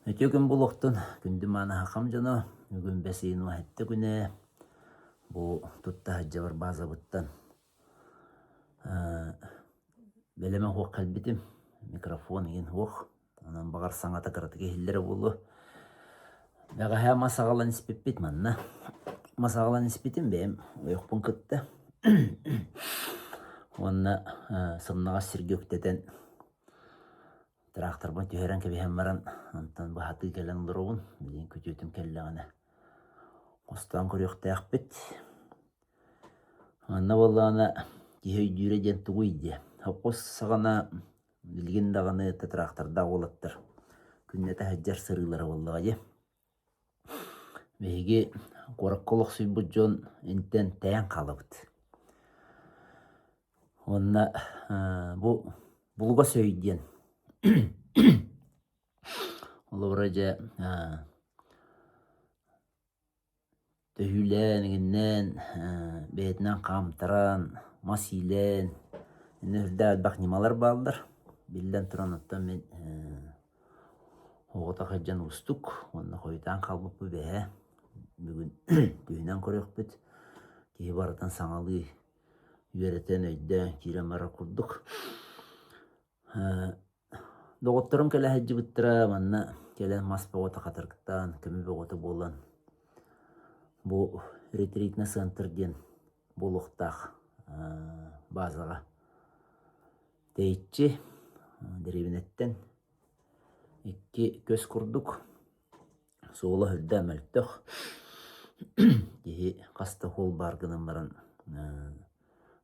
Үтүө күн буолуохтун, күндү мааны хахам дьоно, бүгүн бэс ыйын уһатта күнэ бу тутта сылдьабар базабыттан бэлэмэ суох кэлбитим, микрофон игин суох, онон баҕар саҥата кыратык иһиллэрэ буолуо. Бэҕэһээ мас аҕалан испиппит манна, мас аҕалан испитим бэйэм ойохпун кытта уонна сымнаҕас сиргэ үктэтэн Тыраахтарбын түһэрэн кэбиһэн баран, онтон быһатыы кэлэн олоробун. Билигин күтүөтүм кэллэҕинэ хостоон көрүөхтээхпит. Манна буоллаҕына киһи өйдүүрэ диэн тугуй диэ. Хоппос саҕана билигин даҕаны тыраахтардаах уолаттар күннэтэ сылдьар сырыылара буоллаҕа дии. Биһиги куоракка олохсуйбут дьон интэн тэйэн хаалабыт. Уонна бу булугас өй диэн холобура дьэ төһүүлээн иҥиннээн бэйэтинэн хаамтаран мас иилээн иннэ сүрдээх элбэх ньымалар бааллар. Биллэн туран оттон мин оҕото сылдьан уустук уонна хойутаан хаалбыппыт бэһээ бүгүн түһүнэн көрүөхпүт. Киһи барытын саҥалыы үөрэтэн, өйдөөн киирэн барар курдук. Доҕотторум кэлэ сылдьыбыттара, манна кэлэн мас бөҕөтө хатырыктаан, көмө бөҕөтө буолан бу ретритный центр диэн буолуохтаах базаҕа тэйиччи дэриэбинэттэн икки көс курдук Суола сүрдээх мөлтөх, киһи хас да суол баар гынан баран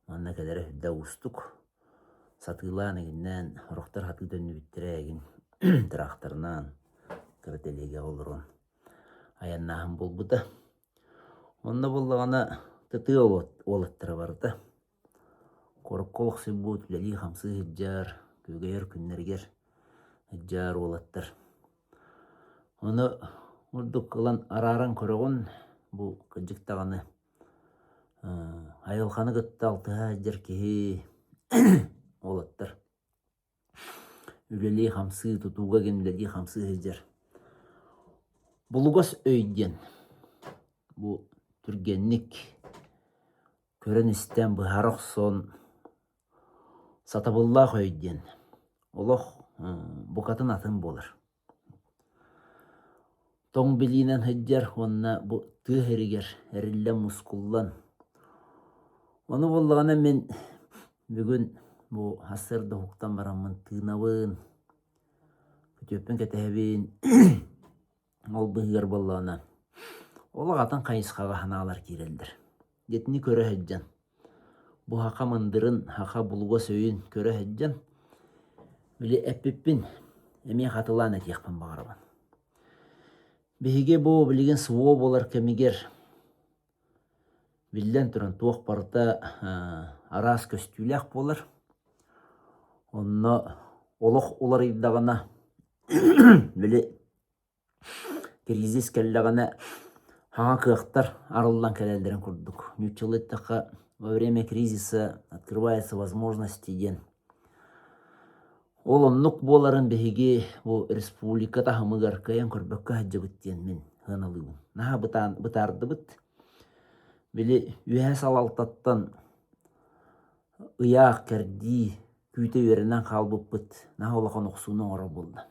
манна кэлэрэ сүрдээх уустук. Сатыылаан игиннээн, сорохтор сатыы төннүбүттэрэ игин тыраахтарынан, кыра тэлиэгэҕэ олорон айаннааһын буолбута. Онно буоллаҕына тытыы уолаттара барыта Куоракка олохсуйбут, үлэлии-хамсыы сылдьар, күөгэйэр күннэригэр сылдьар уолаттар. Ону ордук ылан арааран көрөҕүн, бу кырдьык даҕаны айылҕаны кытта алтыһа сылдьар киһи уолаттар Үлэлии-хамсыы, тутууга гин үлэлии-хамсыы сылдьар. Булугас өй диэн бу түргэнник көрөн-истэн быһаара охсон сатабыллаах өй диэн олох букатын атын буолар. Тоҥ билиинэн сылдьар уонна бу тыа сиригэр эриллэн-мускуллан. Ону буоллаҕына мин бүгүн бу сарсыарда уһуктан бараммын тыынабын, күтүөппүн кэтэһэбин, ол быыһыгар буоллаҕына олох атын хайысхаҕа санаалар киирэллэр. Итини көрө сылдьан, бу саха мындырын, саха булугас өйүн көрө сылдьан, били эппиппин эмиэ хатылаан этиэхпин баҕарабын. Биһиги бу билигин СВО буолар кэмигэр биллэн туран туох барыта араас көстүүлээх буолар. Онно олох уларыйдаҕына били Кризис кэллэҕинэ хаҥа кыахтар арыллан кэлэллэрин курдук. Нууччалыы эттэххэ, во время кризиса открываются возможности диэн. Ол оннук буоларын биһиги бу республика таһымыгар кыайан көрбөккө сылдьабыт диэн мин сыаналыыбын. Наһаа бытаан бытаардыбыт. Били үөһэ салалтаттан ыйаах кэрдии күүтэ үөрэнэн хаалбыппыт наһаа улахан охсууну оҥорор буолла.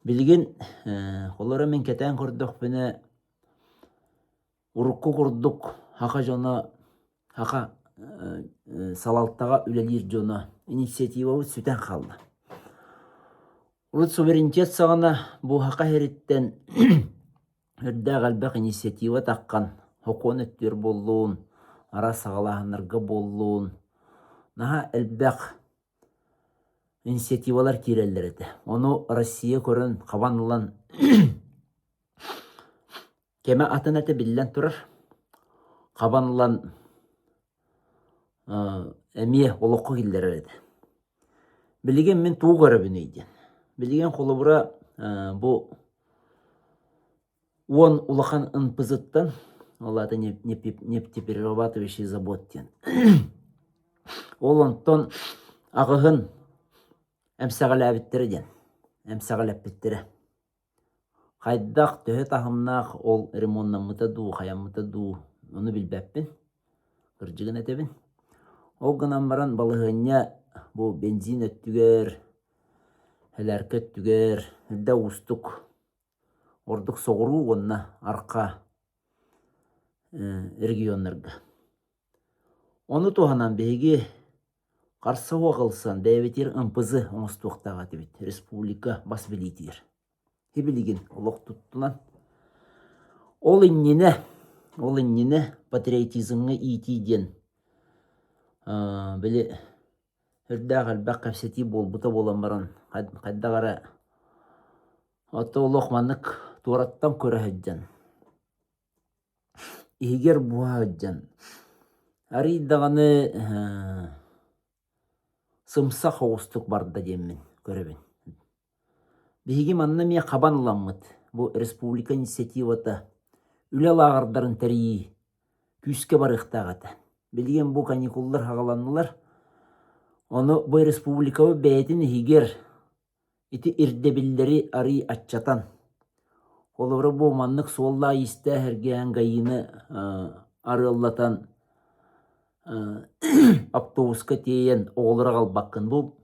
Билигин холоро мин кэтээн көрдөхпүнэ, урукку курдук саха дьоно, саха салалтаҕа үлэлиир дьоно инициативабыт сүтэн хаалла. Урут суверенитет саҕана бу саха сириттэн үрдээх элбэх инициатива таххан, сокуон өттүгэр буоллун, араас саҕалааһыннарга буоллун, наһаа элбэх инициативалар киирэллэр этэ. Ону Россия көрөн, хабан ылан кэмэ атын этэ биллэн турар. Хабан ылан эмиэ олоххо киллэрэр этэ. Билигин мин тугу көрөбүнүй диэн. Билигин холобура бу Уон улахан НПЗ-ттан, ол аата нефтеперерабатывающий завод диэн. Ол онтон аҕыһын эмсэҕэлээбиттэрэ диэн. эмсэҕэлэппиттэрэ. Хайдах, төһө таһымнаах ол ремоннаммыта дуу, хайаммыта дуу, ону билбэппин, кырдьыгын этэбин. Ол гынан баран балаһыанньа бу бензин өттүгэр, сэлээркэ өттүгэр эрдэ уустук. Ордук соҕуруу уонна арҕаа регионнарга. Ону туһанан биһиги харса суох ылсан бэйэбитигэр МПЗ оҥостуохтаах этибит республика бас билиитигэр. Сибилигин олох туттунан. Ол иннинэ, ол иннинэ патриотизмҥа иитии диэн били үрдээх элбэх кэпсэтии буолбута буолан баран хайдах эрэ ото олох маннык туораттан көрө сылдьан Иһигэр буһа сылдьан, арыый даҕаны сымсах оҕустук барда диэммин көрөбүн. Биһиги манна эмиэ хабан ыламмыт, бу республика инициативата үлэ лааҕырдарын тэрийии күүскэ барыахтаах этэ. Билигин бу каникуллар саҕаланнылар. Ону бу республикабыт бэйэтин иһигэр Ити ирдэбиллэри арыый аччатан, холобура бу маннык суоллаах-иистээх эргээн ГАИ-ны арыаллатан автобуска тиэйэн оҕолору аҕалбаккын. Бу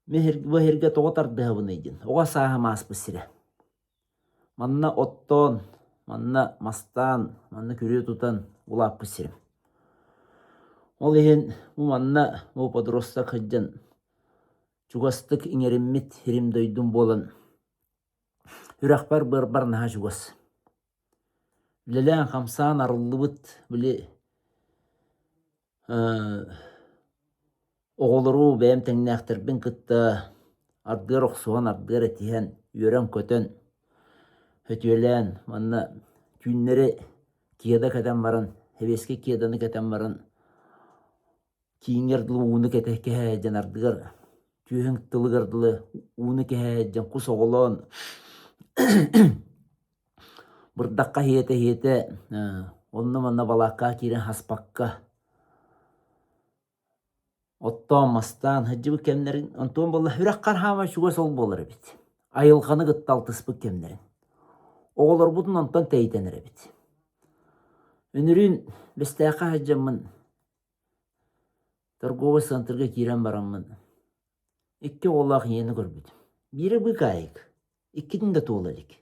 бу эһиргэ тоҕо тардыһабыный диэн. Оҕо сааһым ааспыт сирэ. Манна оттоон, манна мастаан, манна күрүө тутан улааппыт сирим. Ол иһин бу манна бу подросток сылдьан Чугастык иҥэриммит сирим дойдум буолан, үрэхпэр-быарбар наһаа чугас. Үлэлээн-хамсаан арыллыбыт, били оҕолору бэйэм тэҥнээхтэрбин кытта ардыгар охсуһан, ардыгар этиһэн, үөрэн-көтөн, сөтүөлээн, манна түүннэри кеда кэтэн баран, сэбиэскэй кеданы кэтэн баран Кииҥҥэр дылы ууну кэтэ кэһэ сылдьан ардыгар түөһүҥ тылыгар дылы ууну кэһэ сылдьан кус оҕолоон бырдахха иһиэтэ-иһиэтэ онно-манна балааккаҕа киирэн хаспакка оттоон-мастаан сылдьыбыт кэмнэрин онтуон буолла үрэххэр хааман чугас ол буолар эбит айылҕаны кытта алтыспыт кэмнэрин оҕолорбутун онтон тэйитэн эрэбит үнүрүүн Бэстээххэ сылдьаммын Торговай центрга киирэн бараммын икки оҕолоох ийэни көрбүтүм. Биирэ быыкаайык, иккитин да туола илик.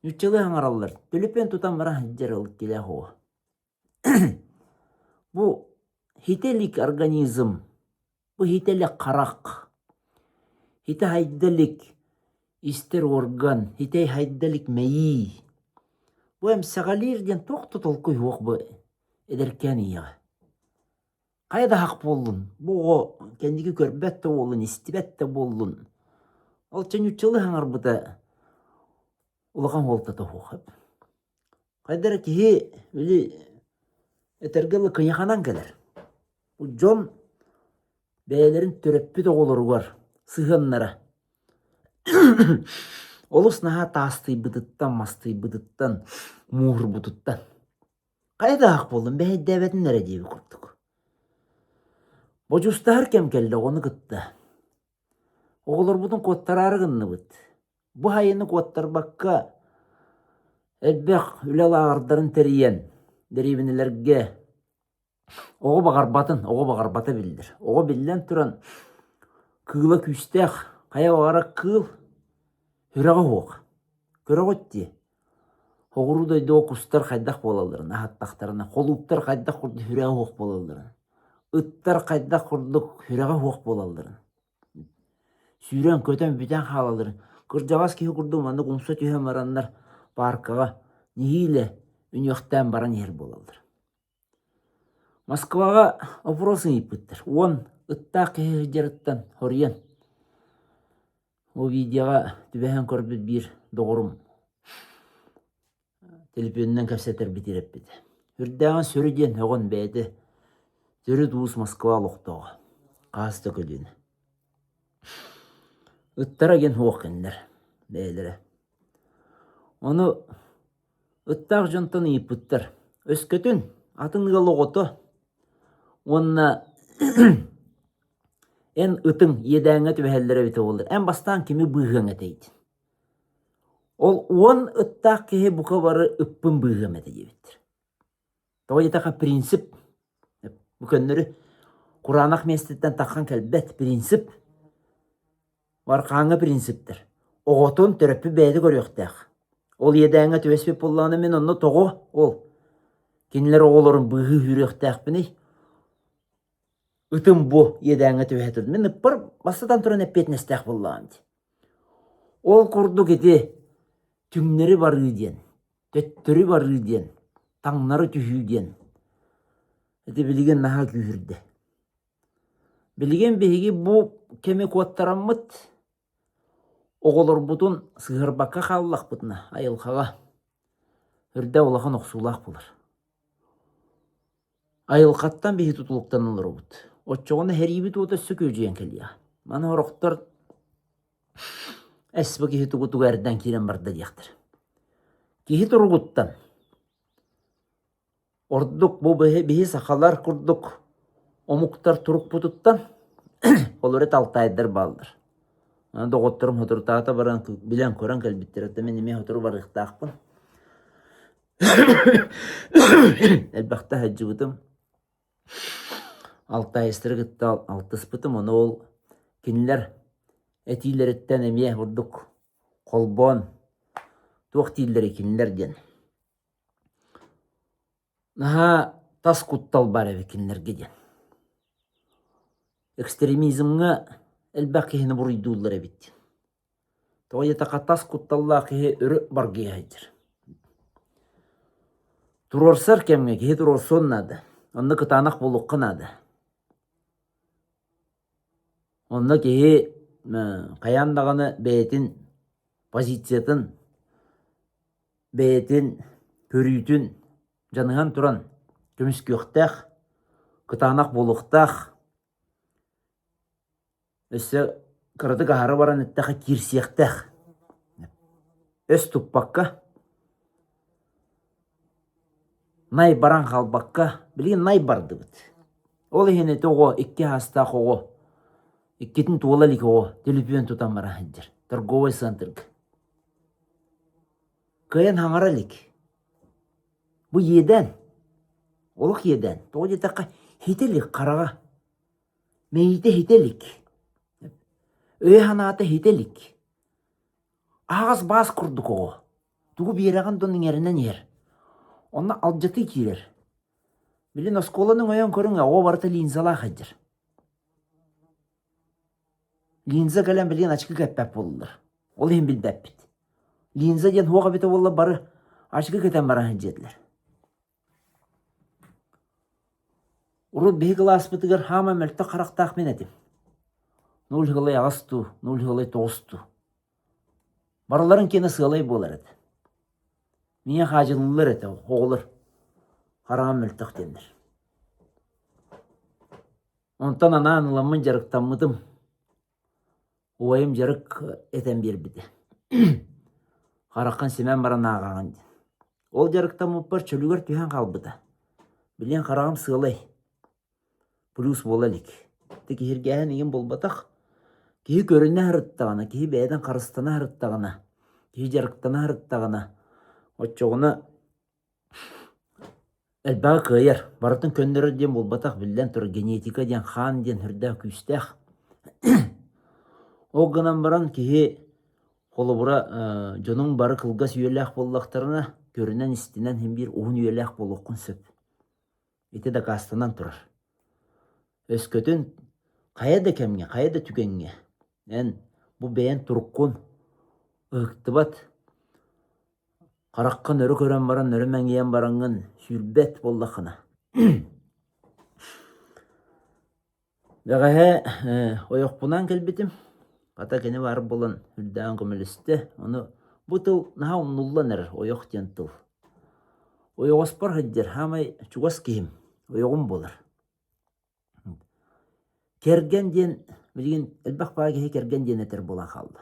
Нууччалыы саҥараллар, төлөпүөн тутан баран сылдьар ол иккилээх оҕо. Бу хитэ илик организм, бу хитэ илик харах, хитэ хайда илик истэр орган, хитэ хайда илик мэйии. Бу эмсэҕэлиир диэн туох да толкуй суох бу эдэркээн ийэҕэ. Хайа да аһах буоллун, бу оҕо кэнники көрбөт да буоллун, истибэт да буоллун, ол чоньуччалыы саҥарбыта улахан суолтата суох эбит. Хайда эрэ киһи били этэргэ дылы кыйаханан кэлэр. Бу дьон бэйэлэрин төрөппүт оҕолоругар сыһыаннара олус наһаа таастыйбытыттан, мастыйбытыттан, мууһурбутуттан. Хайа да аах буоллун, бэһэйдээбэтин эрэ диэбит курдук. Бодьуустаһар кэм кэллэ оҕону кытта. Оҕолорбутун куоттараары гынныбыт. Бу сайыны куоттарбакка элбэх үлэ лааҕырдарын тэрийэн, дэриэбинэлэргэ оҕо баҕарбатын, оҕо баҕарбата биллэр. Оҕо биллэн туран кыыла күүстээх, хайа баҕарар кыыл сүрэҕэ суох. Көрөҕүт дии, Соҕуруу дойдуга кустар хайдах буолалларын аһаттахтарына, холууптар хайдах курдук сүрэҕэ суох буолалларын, ыттар хайдах курдук сүрэҕэ суох буолалларын, сүүрэн-көтөн бүтэн хаалалларын, кырдьаҕас киһи курдук маннык умса түһэн бараннар пааркаҕа нэһиилэ үнүөхтээн баран иһэр буолаллар. Москваҕа опрос ыйыппыттар, уон ыттаах киһи сылдьарыттан соруйан Бу видеоҕа түбэһэн көрбүт биир доҕорум төлөпүөнүнэн кэпсэтэрбит эппитэ. Үрдээҕин сөрү диэн өҕөн бэйэтэ төрүт уус Москва олохтооҕо, хаас да көлүөнэ. Ыттара диэн суох кинилэр бэйэлэрэ. Ону ыттаах дьонтон ыйыппыттар. Өскөтүн атын ыал оҕото уонна. Эн ытыҥ иэдээҥҥэ түбэһэллэрэ эбитэ буоллар, эн бастаан кими быыһыаҥ этэй диэн. Ол 10 ыттаах киһи бука бары ыппын быыһыам этэ диэбиттэр. Тоҕо диэтэххэ принцип бу көннөрү кураанах миэстэттэн таххан кэлбэт принцип. Арҕааҥҥы принциптэр. Оҕотун төрөппүт бэйэтэ көрүөхтээх. Ол иэдээҥҥэ түбэспит буоллаҕына мин онно тоҕо ол кинилэр оҕолорун быыһыы сүүрүөхтээхпиний? Ытым бу иэдээҥҥэ түбэһэ турда. Мин ыппар бастатан туран эппиэтинэстээх буоллаҕым дии. Ол курдук ити түҥнэри барыы диэн, төттөрү барыы диэн, таҥнары түһүү диэн ити билигин наһаа күүһүрдэ. Билигин биһиги бу кэми куоттараммыт, оҕолорбутун сыһыарбакка хааллахпытына айылҕаҕа үрдэ улахан охсуулаах буолар. Айылҕаттан биһи тутулуктанан олоробут. Оччоҕуна сэриибит уота өссө күөдьүйэн кэлиэҕэ. Маны сорохтор эс бу киһи тугу-тугу эрдэн киирэн барда диэхтэр. Киһи туругуттан Ордук бу биһи сахалар курдук омуктар турукпутуттан ол эрэ алтаайдар бааллар. Доҕотторум соторутааҕыта баран билэн көрөн кэлбиттэр, оттон мин эмиэ сотору барыахтаахпын. Элбэхтэ сылдьыбытым. Алтаайыстары кытта алтыспытым, ону ол кинилэр этиилэриттэн эмиэ ордук холбоон туох дииллэрий кинилэр диэн. Наһаа тас куттал баар эбит кинилэргэ диэн. Экстремизмҥэ элбэх киһини буруйдууллар эбит. Тоҕо диэтэххэ тас кутталлаах киһи өрө баргыйа сылдьар. Туруорсар кэмҥэ киһи туруорсуон наада. Онно кытаанах буолуохха наада. Онно киһи хайаан даҕаны бэйэтин позициятын бэйэтин көрүүтүн дьаныһан туран көмүскүөхтээх, кытаанах буолуохтаах, өссө кыратык аһара баран эттэххэ киирсиэхтээх. Өс туппакка, най баран хаалбакка, билигин най бардыбыт. Ол иһин ити оҕо икки аастаах оҕо, иккитин туола илик оҕо төлөпүөн тутан баран сылдьар торговай центрга. Кыайан хаҥара илик. Бу иэдээн, олох иэдээн. Тоҕо диэтэххэ, хитэ илик хараҕа. Мэйиитэ хитэ илик. Өйө-санаата хитэ илик. Аһаҕас баас курдук оҕо. Тугу биэрэҕин дон иҥэринэн иһэр. Онно алдьатыы киирэр. Билин оскуоланы өҥөйөн көрүҥ, оҕо барыта линзалаах сылдьар. Линза кэлэн билигин ачыкы кэппэт буоллулар. Ол иһин билбэппит. Линза диэн суох эбитэ буолла бары ачыкы кэтэн баран сылдьыа Урут биһи кылааспытыгар хаама мөлтөх харахтаах мин этим. 0,8 дуу, 0,9 дуу. Барыларын киэнэ сыалай буолар этэ. Миэхэ хаадьылыыллар этэ оҕолор хараҕым мөлтөх диэннэр. Онтон анаан ыламмын дьарыктаммытым. Убайым дьарык этэн биэрбитэ. Хараххын симэн баран ааҕаҕын диэн. Ол дьарыктаммыппар чөлүгэр түһэн хаалбыта. Билигин хараҕым сыалай. Плюс буола илик. Ити киһиргээһин игин буолбатах. Киһи көрүнэ сырыттаҕына, киһи бэйэтин харыстана сырыттаҕына, киһи дьарыктана сырыттаҕына, оччоҕуна Элбэҕи кыайар, барытын көннөрөр диэн буолбатах, биллэн турар, генетика диэн, хаан диэн сүрдээх күүстээх. Ол гынан баран киһи холобура дьонуҥ бары кылгас үйэлээх буоллахтарына, көрүнэн-истинэн син биир уһун үйэлээх буолуоххун сөп. Ити дакаастанан турар. Өскөтүн хайа да кэмҥэ, хайа да түгэҥҥэ эн бу бэйэҥ туруккун ыһыктыбат Хараххын өрө көрөн баран, өрө мэҥийэн бараҥҥын сүүрбэт буоллаххына. Бэҕэһээ ойохпунаан кэлбитим. Хата кини баар буолан үрдээн көмөлөстө. Ону бу тыл наһаа умнуллан эрэр, ойох диэн тыл. Ойоҕоспор сылдьар саамай чугас киһим ойоҕум буолар. Кэргэн диэн билигин элбэх баай киһи кэргэн диэн этэр буолан хаалла.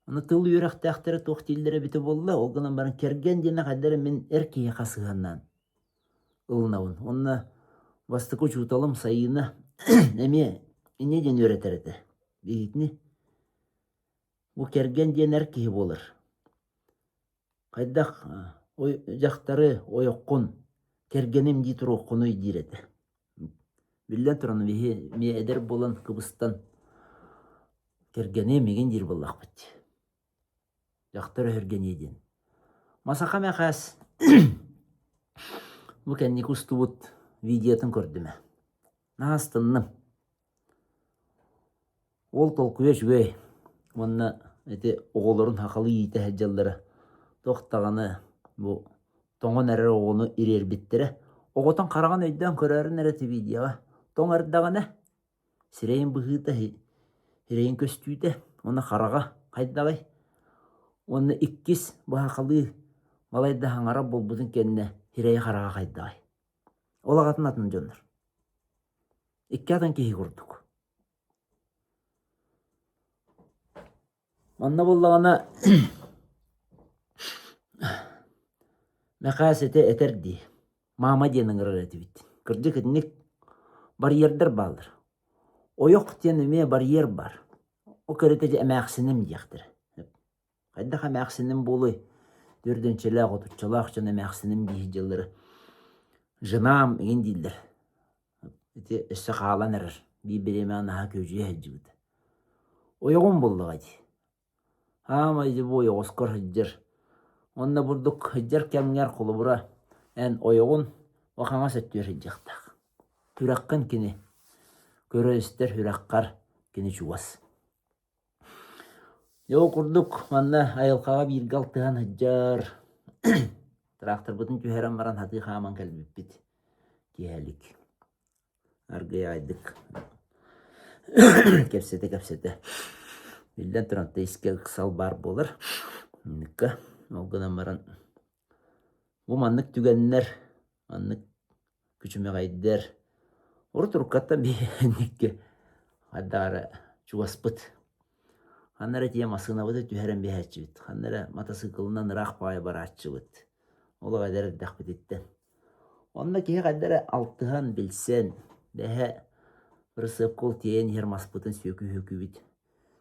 Ону тыл үөрэхтээхтэрэ туох дииллэрэ эбитэ буолла, ол гынан баран кэргэн диэни хайдах эрэ мин эр киһиэхэ сыһыаннаан ылынабын. Уонна бастакы учууталым Сайыына эмиэ инньэ диэн үөрэтэр этэ. Биһигитини бу кэргэн диэн эр киһи буолар. Хайдах дьахтары ойоххун, кэргэним дии туруоххунуй диир этэ. Биллэн туран, биһи эмиэ эдэр буолан кыбыстан кэргэним миигин диир буоллахпыт. Дьахтар өһүргэниэ диэн. Масаха Мэхээс бу кэнники устубут видеотын көрдүм ээ. Наһаа астынным. Уол толкуйа үчүгэй уонна ити оҕолорун сахалыы иитэ сылдьаллара туох даҕаны бу тоҥон эрэр оҕону ириэрбиттэрэ. Оҕотун хараҕын өйдөөн көрөөрүн эрэ ити видеоҕа тоҥ эрдэҕинэ сирэйин быһыыта, сирэйин көстүүтэ уонна хараҕа хайдаҕый уонна иккис бу сахалыы балайда саҥарар буолбутун кэннэ сирэйэ хараҕа хайдаҕый. Ол аҕатын атын дьоннор. Икки атын киһи курдук. Манна буоллаҕына Мэхээс ити этэр дии, маама диэн ыҥырар этибит. Кырдьык итинник барьердар бааллар. Ойох диэн эмиэ барьер баар. Ол кэрэтэ дьэ эмээхсиним диэхтэрэ. Хайдах эмээхсиним буолуой? Төрдүнчэлээх, отуччалаах дьон эмээхсиним дии сылдьаллара. Женам игин дииллэр. Ити өссө хаалан эрэр. Биир бириэмэҕэ наһаа күөдьүйэ сылдьыбыта. Ойоҕум буоллаҕа дии. Аамай дьэ бу ойоҕоскор сылдьар. Уонна бурдук сылдьар кэмҥэр холобура эн ойоҕун о хаҥас өттүгэр сылдьыахтаах. Сүрэххин кини көрөр-истэр сүрэххэр кини чугас. Дьэ ол курдук манна айылҕаҕа бииргэ алтыһан сылдьар, тракторбытын түһэрэн баран сатыы хааман кэлбиппит киэһэлик. Аргыый аҕайдык кэпсэтэ-кэпсэтэ. Биллэн туран искэ ыксал баар буолар. Инникка ол гынан баран бу маннык түгэннэр, маннык күчүмэҕэйдэр урут уруккаттан биһиэнниккэ хайдах эрэ чугаспыт. Ханна эрэ тиийэн массыынабыты түһэрэн биһээччибит, ханна эрэ матасыыкылынан ыраах баҕайы барааччыбыт. Олох эдэр эрдэхпититтэн. Онно киһи хайда эрэ алтыһан, билсэн, бэһэ ырысыапка ол тиэйэн иһэр маспытын сүөкүү-сүөкүүбүт,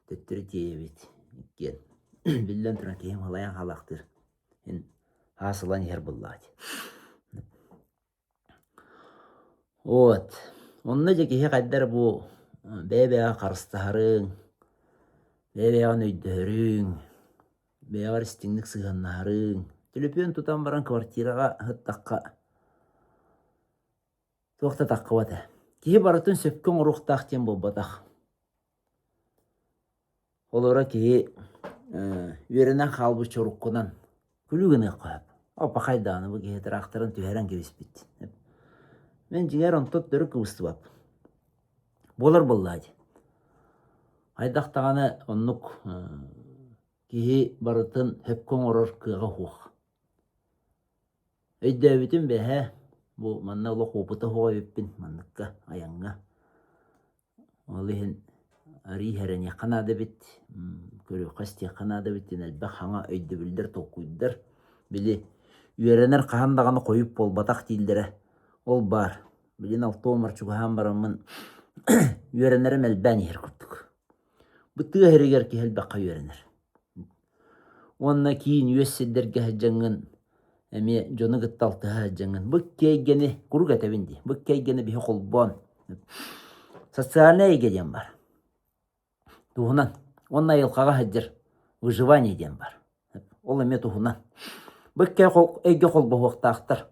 төттөрү тиэйэбит иккиэн. Биллэн туран киһим халайан халаахтыыр. Ин аас ылан иһэр буоллаҕа дии. Вот. Онно дьэ киһи хайда эрэ бу бэйэ-бэйэҕэ харыстаһарыҥ, бэйэ-бэйэҕин өйдөһөрүҥ, бэйэҕэр истиҥник сыһыаннаһарыҥ. Төлөпүөн тутан баран квартираҕа сыттахха туох да таххыбат ээ. Киһи барытын сөпкө оҥоруохтаах диэн буолбатах. Олоро киһи үөрэнэн хаалбыт чоруккунан күлүү гыныахха сөп. Опа хайдаҕына бу киһи тыраахтарын түһэрэн кэбиспит. Мин дьиҥэр онтон төрүт кыбыстыбаппын. Буолар буоллаа дии. Хайдах даҕаны оннук киһи барытын сөпкө оҥорор кыаҕа суох. Өйдөөбүтүм бэһэ, бу манна олох опыта суох эбиппин манныкка айаҥҥа. Ол иһин арыый эрэниэххэ наада эбит, көрүөххэ-истиэххэ наада эбит диэн элбэх саҥа өйдөбүллэр, толкуйдар. Били үөрэнэр хаһан даҕаны хойут буолбатах дииллэрэ ол баар. Билин алтуомар чугаһаан бараммын үөрэнэрим элбээн иһэр курдук. Бу тыа сиригэр киһи элбэххэ үөрэнэр. Уонна киин үөс сирдэргэ сылдьаҥҥын эмиэ дьону кытта алтыһа сылдьаҥҥын бу икки эйгэни куруук этэбин дии бу икки эйгэни биһи холбоон социальнай эйгэ диэн баар туһунан уонна айылҕаҕа сылдьар выживание диэн баар ол эмиэ туһунан бу икки эйгэ холбоһуохтаахтар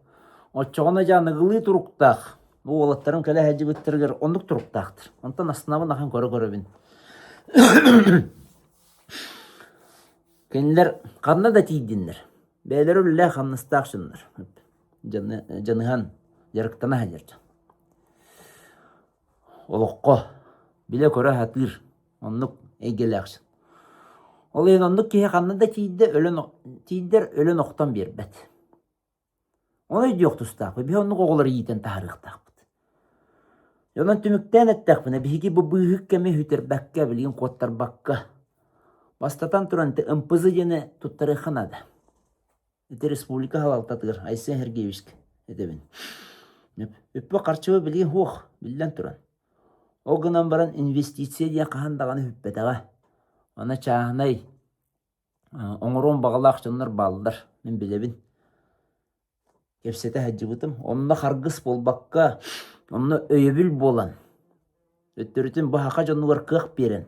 оччоҕуна дьэ аныгылыы туруктаах бу уолаттарым кэлэ сылдьыбыттарыгар оннук туруктаахтар онтон астынабын ахан көрө-көрөбүн Кинилэр ханна да тиийдиннэр, бэйэлэрэ үлэлээх-хамнастаах дьоннор, дьаныһан дьарыктана сылдьар дьон. Олоххо билэ-көрө сатыыр оннук эйгэлээх дьон. Ол иһин оннук киһи ханна да тиийдэ өлөн тиийдэр өлөн охтон биэрбэт. Ону өйдүөх тустаахпыт, биһи оннук оҕолору иитэн таһаарыахтаахпыт. Онон түмүктээн эттэхпинэ, биһиги бу быыһык кэми сүтэрбэккэ, билигин куоттарбакка, бастатан туран ити МПЗ диэни туттарыахха наада. Ити республика салалтатыгар Айсен Сергеевичка этэбин. Үппэ-харчыба билигин суох, биллэн туран. Ол гынан баран инвестиция диэн хаһан даҕаны бүппэтэҕэ. Аны чааһынай оҥоруон баҕалаах дьоннор бааллар, мин билэбин. Кэпсэтэ сылдьыбытым. Онно харгыс буолбакка, онно өйөбүл буолан, төттөрүтүн бу саха дьонугар кыах биэрэн,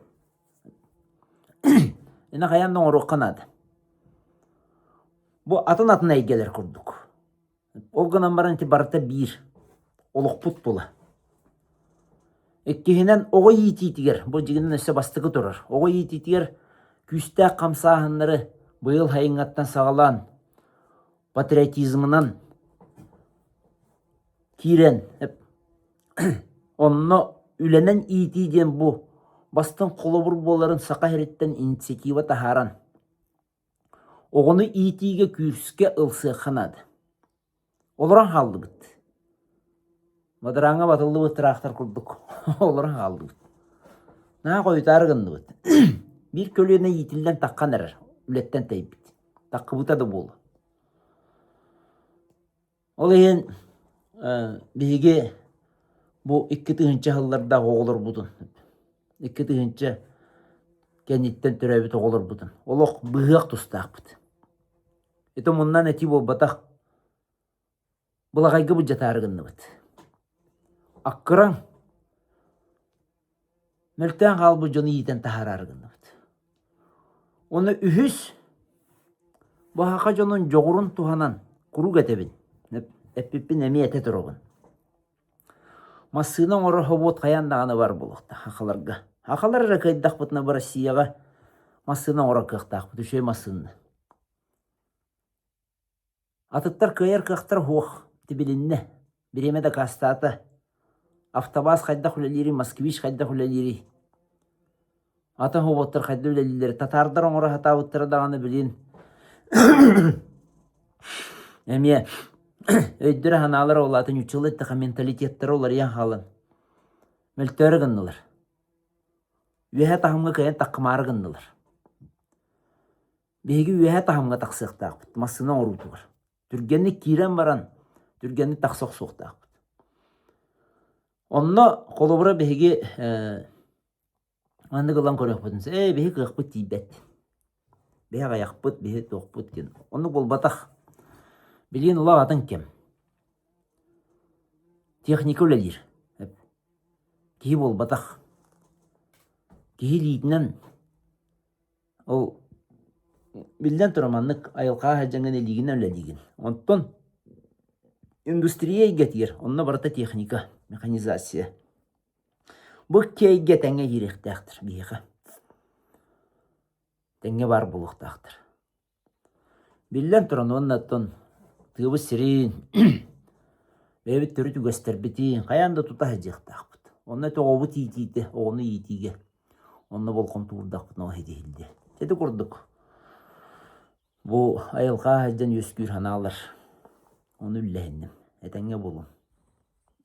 ини хайаан да оҥоруохха наада. Бу атын-атын эйгэлэр курдук. Ол гынан баран ити барыта биир, олохпут тула. Иккиһинэн, оҕо иитиитигэр, бу дьиҥинэн өссө бастакы турар, оҕо иитиитигэр күүстээх хамсааһыннары быйыл сайыҥҥаттан саҕалаан патриотизмынан киирэн, онно үлэнэн иитии диэн бу бастыҥ холобур буоларын Саха сириттэн инициатива таһааран, оҕону иитиигэ күүскэ ылсыахха наада. Олорон хааллыбыт. Бадарааҥҥа батыллыбыт тыраахтар курдук олорон хааллыбыт. Наһаа хойутаары гынныбыт. Биир көлүөнэ иитиллэн таххан эрэр, үлэттэн тэйбит. Таххыбыта да буолуо. Ол иһин биһиги бу 2000 сыллардаах оҕолорбутун, 2000 кэнниттэн төрөөбүт оҕолорбутун олох быыһыах тустаахпыт. Ити муннан этии буолбатах, былаҕайга былдьатаары гынныбыт. Аккыраҥ, мөлтөөн хаалбыт дьону иитэн таһаараары гынныбыт. Уонна үһүс, бу саха дьонун дьоҕурун туһанан куруук этэбин, эппиппин эмиэ этэ турабын. Массыына оҥорор собуот хайаан даҕаны баар буолуохтаах сахаларга. Сахалар эрэ кыайдахпытына бу Россияҕа массыына оҥорор кыахтаахпыт, үчүгэй массыынаны. Атыттар кыайар кыахтара суох, тибилиннэ, бириэмэ дакаастаата. Автобаз хайдах үлэлиирий, Москвич хайдах үлэлиирий? Атын собуоттар хайдах үлэлииллэрий? Татаардар оҥоро сатаабыттара даҕаны билин эмиэ өйдөрө-санаалара улаатан нууччалыы эттэххэ менталитеттара уларыйан хаалан мөлтөөрү гыннылар. Үөһэ таһымҥа кыайан таххымаары гыннылар. Биһиги үөһэ таһымҥа тахсыахтаахпыт, массыына оҥоруутугар. Түргэнник киирэн баран, түргэнник тахса охсуохтаахпыт. Онно холобура биһиги маннык ылан көрүөхпүтүн ээ биһи кыахпыт тиийбэт. Биһи аҕыйахпыт, биһи туохпут диэн. Оннук буолбатах. Билигин улахан атын кэм. Техника үлэлиир. Киһи буолбатах. Киһи илиитинэн Ол биллэн турар маннык айылҕаҕа сылдьаҥҥын илиигинэн үлэлиигин. Онтон индустрия эйгэтигэр онно барыта техника, механизация. Бу икки эйгэ тэҥҥэ киириэхтээхтэр биһиэхэ. Тэҥҥэ баар буолуохтаахтар. Биллэн туран уонна оттон тыабыт сирин, бэйэбит төрүт үгэстэрбитин хайаан да тута сылдьыахтаахпыт. Онно ити оҕобут иитиитэ, оҕону иитиигэ онно болҕомто уурдахпытына ол ситиһиллиэ. Ити курдук бу айылҕа сылдьан үөскүүр санаалар ону үллэһинним. Этэҥҥэ буолуҥ.